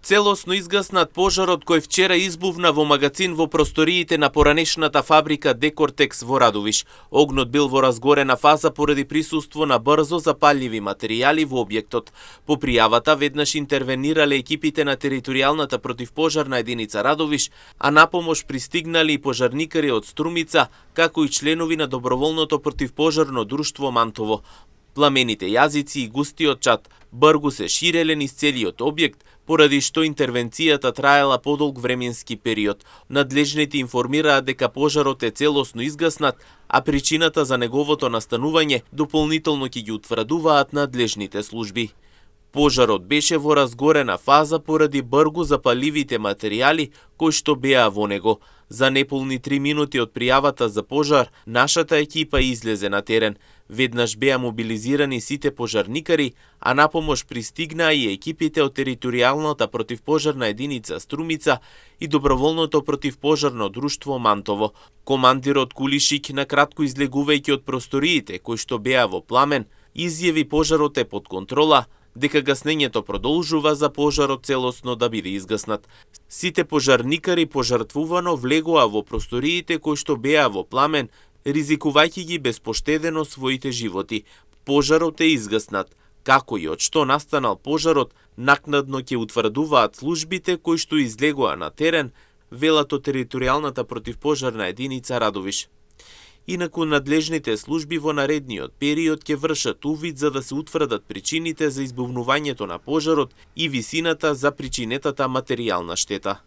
Целосно изгаснат пожарот кој вчера избувна во магазин во просториите на поранешната фабрика Декортекс во Радовиш. Огнот бил во разгорена фаза поради присуство на брзо запалливи материјали во објектот. По пријавата веднаш интервенирале екипите на територијалната противпожарна единица Радовиш, а на помош пристигнали и пожарникари од Струмица, како и членови на доброволното противпожарно друштво Мантово. Пламените јазици и густиот чад бргу се ширеле низ целиот објект, поради што интервенцијата траела подолг временски период. Надлежните информираат дека пожарот е целосно изгаснат, а причината за неговото настанување дополнително ќе ги утврдуваат надлежните служби. Пожарот беше во разгорена фаза поради бргу запаливите материјали кои што беа во него. За неполни 3 минути од пријавата за пожар, нашата екипа излезе на терен. Веднаш беа мобилизирани сите пожарникари, а на помош пристигнаа и екипите од територијалната противпожарна единица Струмица и доброволното противпожарно друштво Мантово. Командирот Кулишик, накратко излегувајќи од просториите кои што беа во пламен, изјави пожарот е под контрола, дека гаснењето продолжува за пожарот целосно да биде изгаснат. Сите пожарникари пожртвувано влегоа во просториите кои што беа во пламен, ризикувајќи ги безпоштедено своите животи. Пожарот е изгаснат. Како и од што настанал пожарот, накнадно ќе утврдуваат службите кои што излегоа на терен, велат од територијалната противпожарна единица Радовиш. Инаку надлежните служби во наредниот период ќе вршат увид за да се утврдат причините за избувнувањето на пожарот и висината за причинетата материјална штета.